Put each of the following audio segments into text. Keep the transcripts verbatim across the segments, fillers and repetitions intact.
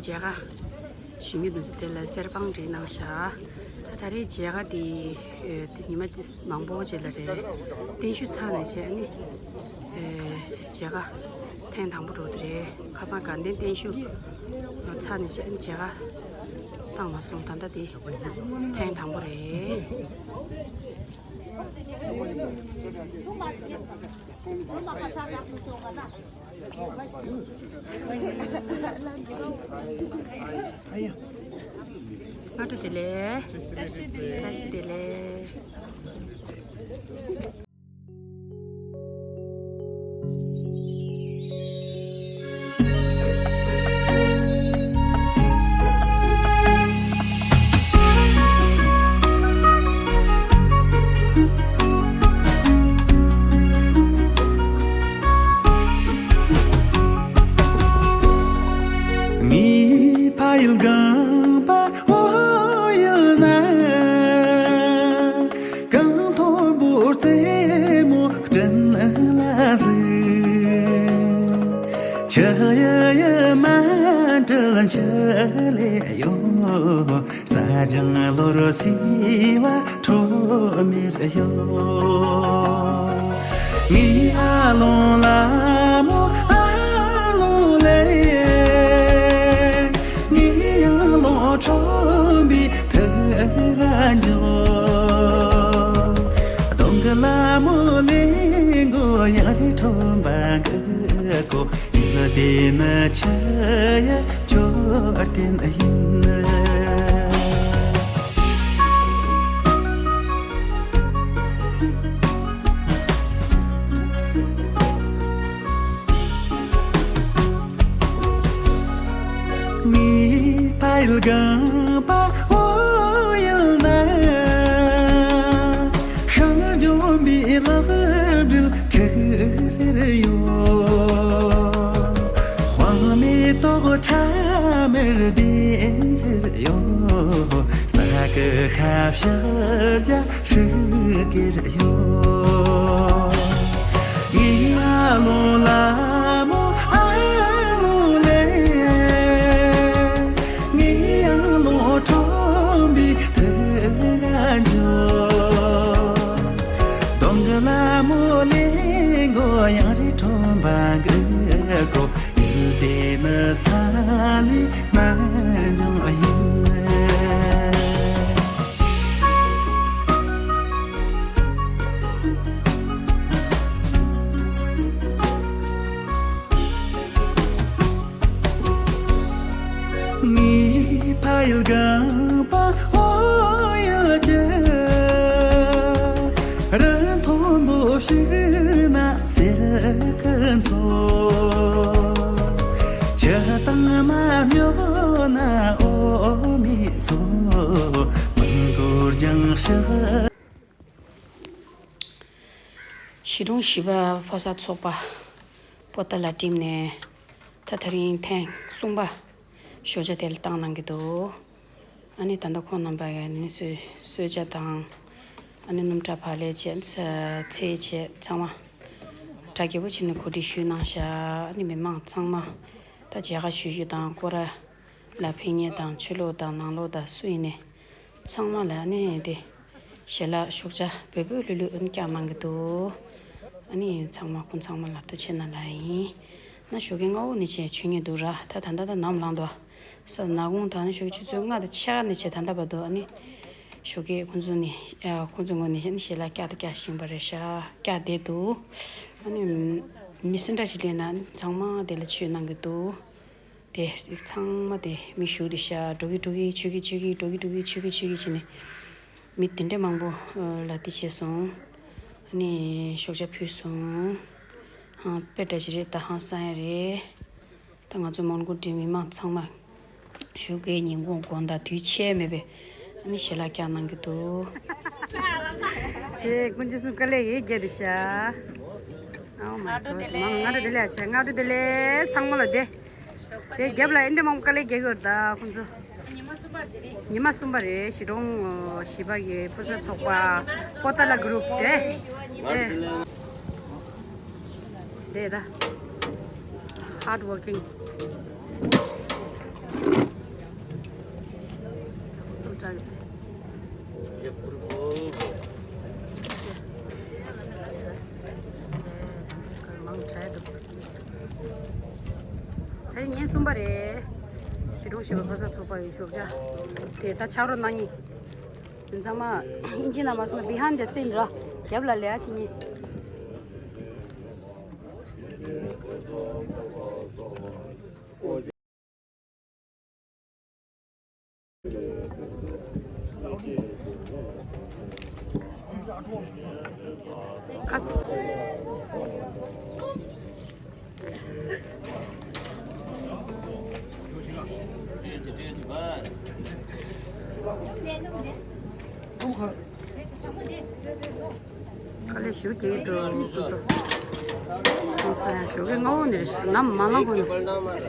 མཇལ་ཁ་ཞུ་མཁན་དེ་ཚོ་དེ་ལ་གསེར་པང་སྤྲད་གནང་ཤག་ད་ད་རེས་མཇལ་ཁ་དེ་ཨེ་དེ་ཉི་མ་དེ་མང་པོ་རྗེས་ལ་རེད། བརྟན་བཞུགས་ཚར་ནས་བྱས་ཨ་ནི་ཨེ་མཇལ་ཁ་ཐེངས་དང་པོ་འགྲོ་གི་རེད། ཁ་སང་དགའ་ལྡན་བརྟན་བཞུགས་ཚར་ནས་བྱས་ཨ་ནི་མཇལ་ཁ་བཏང་མ་སོང་། ད་ལྟ་དེ་ཐེངས་དང་པོ་རེད། སྔ་དྲོ་བདེ་ལེགས། བཀྲ་ཤིས་བདེ་ལེགས། ངའི་ཕ་ཡུལ་སྒང་པ་བོད་ཡུལ་ན། རྐང་མཐོན་པོའི་རྩེ་མོ་སྤྲིན་ལ་ཟུག་ཆུ་ཡི་ཡི་མ་འདྲིལ་འཆི་ལེ་ཡོད། རྩྭ་ལྗང་ལོར་སེ་བ་ཁྲོ་མེར་གཡོ། ངའི་ཨ་ལོང་ལ་མོ་ཨ་ལོང་ལེ། ངའི་ཡང་ལོང་ཁྲོམ་པའི་ཐུག་ག་འཇོག་གདོང་གི་ལ་མོ་ལེ་མགོ་ཡང་རི་ཁྲོམ་པ་གི་གོ། ཡིན་དེ་ནི་ཆུ་ཡི་མཆོད་རྟེན་ཡིན། ངའི་ཕ་ཡུལ་སྒང་པ་བོད་ཡུལ་ན། ཤིང་ལྗོན་པའི་ལག་སྦྲེལ་ཁྲིག་ཟེར་ཡོད། དཔག་མེད་རྟོག་ཁྲ་མེར་ལྡན་ཟེར་ཡོད། ས་གི་ཤ་བཞི་རྒྱ་ཧྲིག་གེར་གཡོ། ངའི་ཨ་ལོང་ལ་མོ་ཨ་ལོང་ལེ། ངའི་ཡང་ལོང་ཁྲོམ་པའི་ཐུག་ག་འཇོག་གདོང་གི་ལ་མོ་ལེ་མགོ་ཡང་རི་ཁྲོམ་པ་གི་གོ། ཡུལ་དེ་ནི་ས་ལི་ན་འཇང་ཡིན། ངའི་ཕ་ཡུལ་སྒང་པ་བོད་ཡུལ་གྱི་རི་མཐོན་པོ་ཞིག་ན་གསེར་གི་མཚོ། ཆུ་དྭངས་མ་རྙོག་ན་འོ་མའི་མཚོ། མོན་གྷོ་རྒྱང་ཞག་གཞིས་གྲོང་བཞི་པ་ཕོ་གསར་ཚོགས་པ་པོ་ཏཱ་ལ་ཊིམ་ནས་ད་དེ་རིང་ཐེངས་གསུམ་པ་ཞོགས་ཇ་དེ་ལ་བཏང་གནང་གི་འདུག་ཨ་ནི་ད་ལྟ་ཁོང་རྣམ་པ་ཡ་ནི་གསོལ་གསོལ་ཇ་དང་ཨ་ནི་སྣུམ་ཁྲག་ཕག་ལེབ་བཅས་ཚ་ཚལ་བཅས་ཚང་མ་གྲ་རྒྱས་པོ་བྱས་ནས་གོ་སྒྲིག་ཞུས་གནང་ཤག་ཨ་ནི་མི་མང་ཚང་མ་ད་མཇལ་ཁ་ཞུ་རྒྱུ་དང་སྐོར་ར་ལ་ཕེབས་མཁན་དང་ཕྱི་ལོགས་དང་ནང་ལོགས་དང་སུ་ཡིན་ནའི་ཚང་མ་ལ་ཨ་ནི་དེ་ཞལ་ལག་ཞོགས་ཇ་འབོལ་འབོལ་ལྷོད་ལྷོད་ཨ་ནི་བཀྱག་གནང་གི་འདུག་ཨ་ནི་ཚང་མ་ཁོང་ཚང་མ་ལ་ཐུགས་རྗེ་གནང་ལ་ཡིན། ན་ཞོགས་ཀས་སྔ་པོ་ནས་བྱས་བྱོན་མཁན་འདུག་ར། ད་ད་ལྟ་ད་ནམ་ལངས་འདུག་ས་ནག་ཁུང་དང་ནི་ཞོགས་ཀས་ཆུ་ཚོད་ལྔ་དང་ཕྱེད་ཀ་ནས་བྱས་ད་ལྟ་བར་དུ་ཨ་ནི་ཞོགས་ཀས་ཁོང་ཚོ་ནས་ཨ་ཁོང་ཚོའི་ངོས་ནས་ཨ་ནི་ཞལ་ལག་བཀྱག་དང་བཀྱག་བཞིན་པ་རེད་ཤག་བཀྱག་བསྡད་འདུག་ཨ་ནི་མི་སེར་འདྲ་ཞིག་སླེབས་ན་ཨ་ནི་ཚང་མ་དེ་ལ་ཆུ་གནང་གི་འདུག་དེ་ཚང་མ་དེ་མི་ཞུགས་དེ་ཤ་འགྲོ་གི་འགྲོ་གི་ཆུ་གི་ཆུ་གི་འགྲོ་གི་འགྲོ་གི་ཆུ་གི་ཆུ་གི་བྱས་ནས་མི་དེ་འདྲ་མང་པོ་ལ་དེ་བྱས་སོང་། ཨ་ནི་ཞོགས་ཇ་ཕུལ་སོང་། ཧང་དཔེ་འདྲ་ཞིག་རེད། ད་ཧང་སང་ཡ་རེད། ད་ང་ཚོ་མོན་གྷོ་འདྲའི་མི་མང་ཚང་མ་ཞོགས་ཀའི་ཉིན་གུང་དགོང་དག་དུས་ཆད་མེད་པའི་ཨ་ནི་ཞལ་ལག་བཀྱག་གནང་གི་འདུག་དེ་ཀུན་མཁྱེན་གསུམ་དཀའ་ལས་ཡེ་རྒྱས་དེ་ཤ། ཨའོ་མའི་གོཌ། མང་སྔ་དྲོ་བདེ་ལེགས་ཆེ། སྔ་དྲོ་བདེ་ལེགས་ཚང་མ་ལ་བདེ། དེ་རྒྱབ་ལ་ཨིན་དེ་མང་པོ་དཀའ་ལས་རྒྱག་གི་ཡོད་རེད་ད་ཁོང་ཚོ། ཉི་མ་གསུམ་པ་རེད། གཞིས་གྲོང་བཞི་པ་གི་ཕོ་གསར་ཚོགས་པ་པོ་ཏཱ་ལ་གུ་རུབ་དེ། དེ་དེ་ད། Hard working. མང་དྲགས་འདུག་ད་རིང་ཉིན་གསུམ་པ་རེད། གཞིས་གྲོང་བཞི་པ་ཁ་ས་ཚོགས་པ་ཡི་ཞོགས་ཇ་དེ་ད་ཕྱག་རོགས་གནང་མཁན། ཚང་མ་ཨིན་ཇི་ནང་མ་སོང་ན་behind the scene ར། རྒྱབ་ལ་ལས་ཨ་ཆི་ཉི། དཀའ་ལས་ཞུ་གི་འདུག་ཁོང་ཚོ། ཁོང་ཚོ་ཡང་ཞོགས་ཀས་སྔ་བོ་ནས་རེད། ནམ་མ་ལངས་གོང་ནས་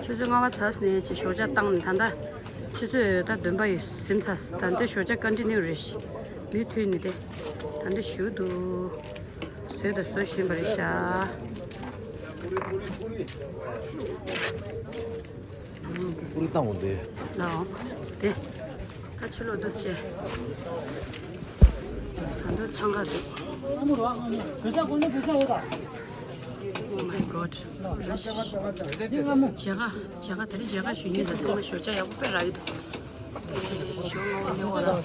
ཆུ་ཚོད་ལྔ་པ་ཚར་ནས་ཅིག་ཞོགས་ཇ་བཏང་ནས། ད་ལྟ་ཆུ་ཚོད་ད་བདུན་པ་ཡོད། ཟིན་ཚར། ད་ལྟ་ཞོགས་ཇ་ཀན་ཊི་ནིའུ་རེད། མུ་མཐུད་ནས་དེ་ད་ལྟ་ཞུ་འདུག་བཟོས་དང་བཟོ་བཞིན་པ་རེད་ཤག་ཨུ་རུ་བཏང་འོང་དེ། ལའོ། དེ། ད་ཕྱི་ལོགས་འདུག་སེ་བྱས། ད་འདུག་འཚང་ཁ་འདུག Oh my God. མཇལ་ཁ་མཇལ་ཁ་དེ་རིང་མཇལ་ཁ་ཞུ་མཁན་དང་ཚང་མ་ཞོགས་ཇ་ཡག་པོ་དཔེ་རག་གི་འདུག་ཞོགས་སྔ་པོ་སླེབས་པ་ལ།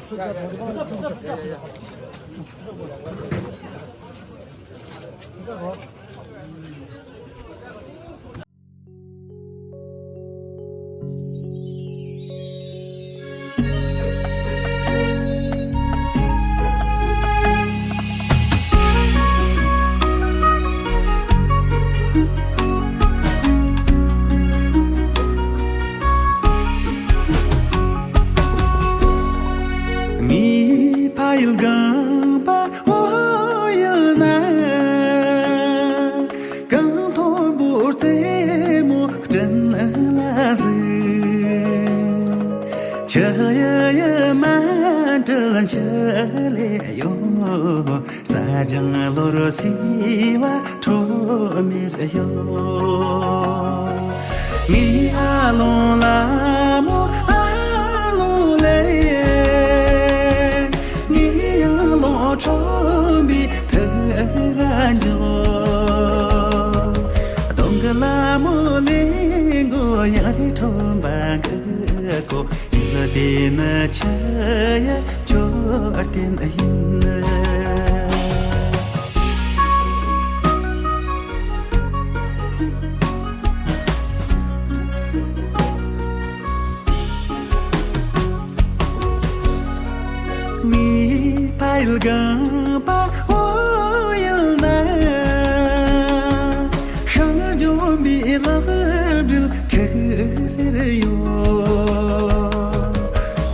ངའི་ཕ་ཡུལ་གངས་པ་འོ་ཡུལ་ན། གངས་མཐོན་པོའི་རྩེ་མོ་སྤྲིན་ལ་གཟིགས། ཆུ་ཡི་ཡི་མ་འདྲིས་འཁྱིལ་ལེ་ཡོད། རྩྭ་ལྗང་ལོར་བསིལ་བ་ཁྲོམ་མེར་གཡོ། ངའི་ཨ་ལོང་ལ་མོ་ཨ་ལོང་ལེ། ངའི་ཨ་ལོང་ཁྲོམ་པའི་ཐུག་འཇོག་སྟོན་གི་ལ་མོ་ལེན་གོ། ཡང་རེ་ཁྲོམ་པ་གི་གོ། ཡུལ་དེ་ནི་ཆུ་ཡི་མཆོད་རྟེན་ཡིན། ངའི་ཕ་ཡུལ་གངས་པ་འོ་ཡུལ་ན། ཤིང་ལྗོན་པའི་ལག་སྦྲུལ་འཁྲིགས་སེ་ཡོད།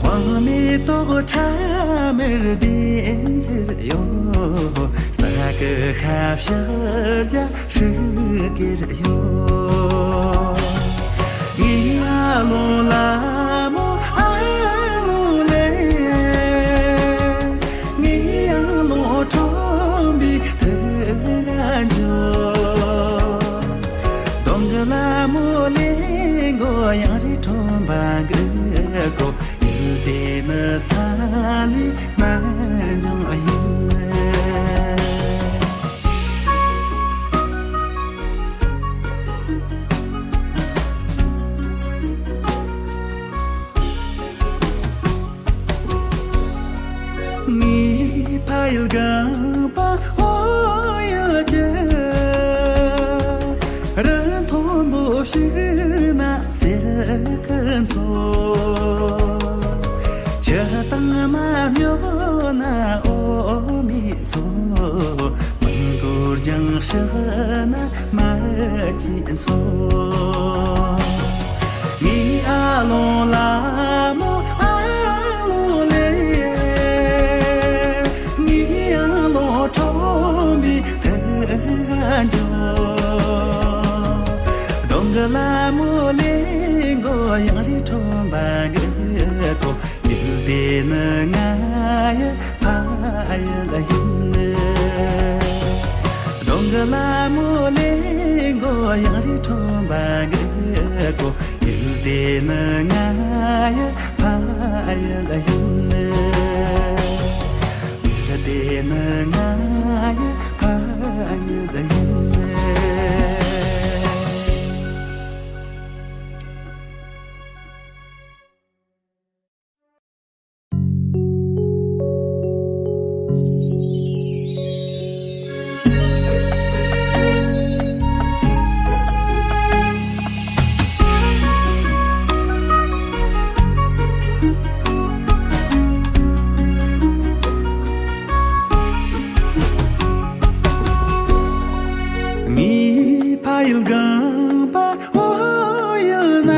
དཔག་མེད་རྟོག་ཁྲ་མེར་ལྡིང་སེ་ཡོད། ས་གི་ཁ་བྱང་རྒྱ་ཧྲིག་གེར་གཡོ། ངའི་ཨ་ལོང་ལ་མོ་ཨ་ལོང་ལེ། ངའི་ཨ་ལོང་ཁྲོམ་པའི་ཐུག་འཇོག་སྟོན་གི་ལ་མོ་ལེན་གོ། ཡང་རེ་ཁྲོམ་པ་གི་གོ། ཡུལ་དེ་ནི་ས་ལེ་མ་འཇོང་ཡིན། ངའི་ཕ་ཡུལ་གངས་པ་འོ་ཡུལ་གྱི། རི་མཐོན་པོ་ཕྱུག་ན་གསེར་གྱི་མཚོ། ཆུ་དྭངས་མ་རྙོག་ན་འོ་མའི་མཚོ། མོན་གྷོ་ལྗང་ཕྱུག་ན་མར་གྱི་མཚོ། ངའི་ཨ་ལོང་ལ་མོ་ཨ་ལོང་ལེ། ངའི་ཨ་ལོང་ཁྲོམ་པའི་ཐུག་འཇོག་སྟོན་གི་ལ་མོ་ལེན་གོ། ཡང་རེ་ཁྲོམ་པ་གི་གོ། ཡུལ་དེ་ནི་ང་ཡི་ཕ་ཡུལ་ཡིན། སྟོན་གི་ལ་མོ་ལེན་གོ། ཡང་རེ་ཁྲོམ་པ་གི་གོ། ཡུལ་དེ་ནི་ང་ཡི་ཕ་ཡུལ་ཡིན། དེ་ནི་ང་ཡི་ཕ་ཡུལ་ཡིན། ངའི་ཕ་ཡུལ་སྒང་པ་བོད་ཡུལ་ན།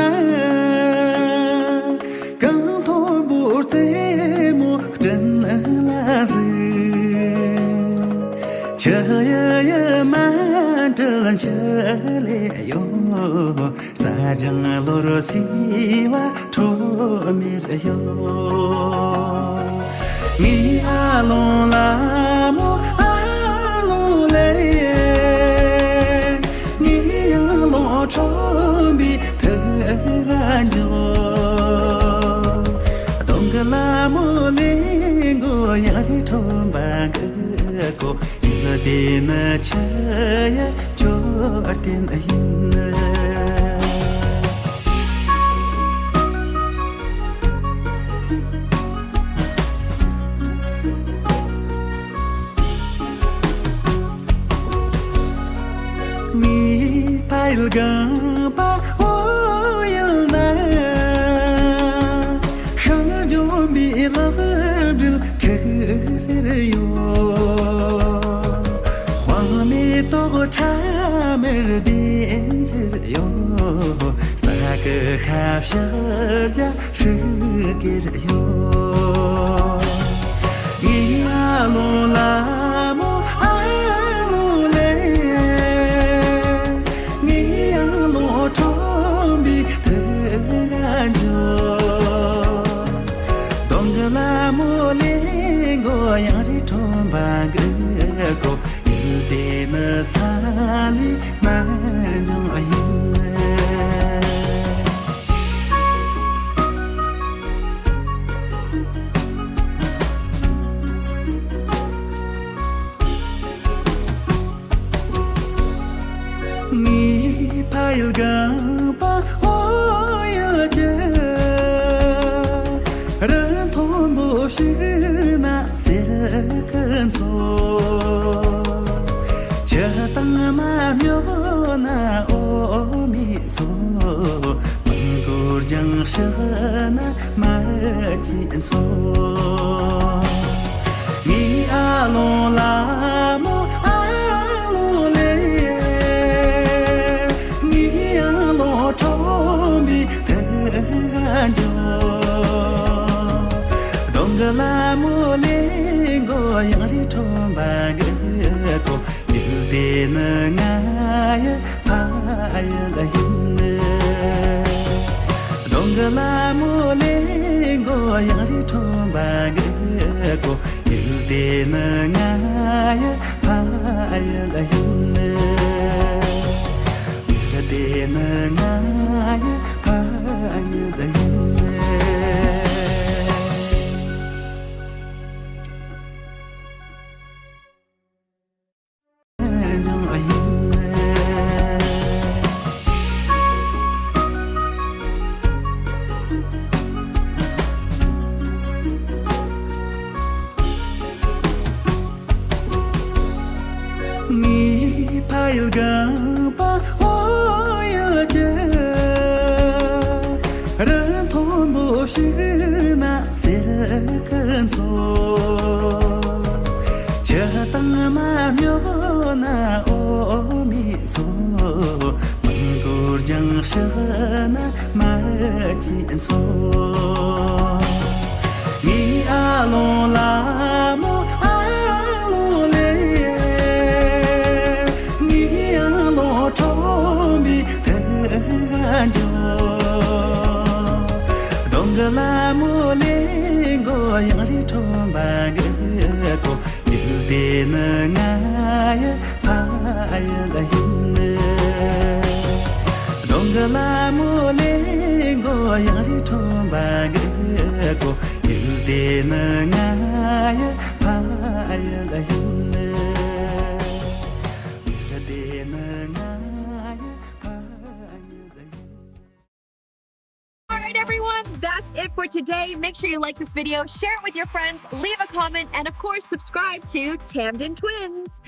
གངས་མཐོན་པོ་རྩེ་མོ་སྤྲིན་ལ་ཟུག་ཆུ་ཡི་ཡི་མ་འདྲུད་འཇིགས་ལེ་ཡོད། རྩྭ་ལྗང་ལོར་བསིལ་བ་ཁྲོམ་མེར་གཡོ། ངའི་ཨ་ལོང་ལ་མོ་ཨ་ལོང་ལེ། ངའི་ཡང་ལོང་ཁྲོམ་པའི་ཐུག་འཇོག་གདོང་གི་ལ་མོ་ལེ་མགོ་ཡང་རི་ཁྲོམ་པ་གི་གོ། ཡུལ་དེ་ནི་ཆུ་ཡི་མཆོད་རྟེན་ཡིན། ངའི་ཕ་ཡུལ་སྒང་པ་བོད་ཡུལ་ན། ཤིང་ལྗོན་པའི་ལག་སྦྲེལ་འཁྲིག་སེར་གཡོ། དཔག་མེད་རྟོག་ཁྲ་མེར་ལྡེམ་སེར་གཡོ། ས་གི་ཤ་བཞག་རྒྱ་ཧྲིག་གེར་གཡོ། ངའི་ཨ་ལོང་ལ་མོ་ཨ་ལོང་ལེ། ངའི་ཡང་ལོང་ཁྲོམ་པའི་ཐུག་འཇོག་གདོང་གི་ལ་མོ་ལེ་མགོ་ཡང་རི་ཁྲོམ་པ་གི་གོ། ཡུལ་དེ་ནི་ས་ལས་མ་འབྱུང་ཡིན། ངའི་ཕ་ཡུལ་སྒང་པ་བོད་ཡུལ་གྱི་རི་མཐོན་པོ་ཞིག་ན་གསེར་གྱི་མཚོ། ཆུ་དྭངས་མ་རྨྱོག་ན་འོ་མའི་མཚོ། མོན་གྷོ་ལྗང་ཞག་ན་མར་གྱི་མཚོ། ངའི་ཨ་ལོང་ལ་མོ་ཨ་ལོང་ལེ། ངའི་ཡང་ལོང་ཁྲོམ་པའི་ཐུག་འཇོག་གདོང་གི་ལ་མོ་ལེ་མགོ་ཡང་རི་ཁྲོམ་པ་གི་གོ། ཡུལ་དེ་ནི་ང་ཡི་ཕ་ཡུལ་ཡིན། གདོང་གི་ལ་མོ་ལེ་མགོ་ཡང་རི་ཁྲོམ་པ་གི་གོ། ཡུལ་དེ་ནི་ང་ཡི་ཕ་ཡུལ་ཡིན། ཡུལ་དེ་ནི་ང་ཡི་ཕ་ཡུལ་ཡིན། ངའི་ཕ་ཡུལ་སྒང་པ་བོད་ཡུལ་གྱི་རི་མཐོན་པོ་ཞིག་ན་གསེར་གྱི་མཚོ། ཆུ་དྭངས་མ་རྨྱོག་ན་འོ་མའི་མཚོ། མོན་གྷོ་ལྗང་ཞག་ན་མར་གྱི་མཚོ། ངའི་ཨ་ལོང་ལ་མོ་ཨ་ལོང་ལེ། ངའི་ཡང་ལོང་ཁྲོམ་པའི་ཐུག་འཇོག་གདོང་གི་ལ་མོ་ལེ་མགོ་ཡང་རི་ཁྲོམ་པ་གི་གོ། ཡུལ་དེ་ནི་ང་ཡི་ཕ་ཡུལ་ཡིན། གདོང་གི་ལ་མོ་ལེ་ ལོ་ཡང་རི་ཁྲོམ་པ་འགའི་གོ་ཡུལ་དེ་ནི་ང་ཡི་ཕ་ཡུལ་ཡིན། ཡུལ་དེ་ནི་ང་ཡི་ཕ་ཡུལ་ཡིན། All right, everyone, that's it for today. Make sure you like this video, share it with your friends, leave a comment, and of course, subscribe to Tamden Twins.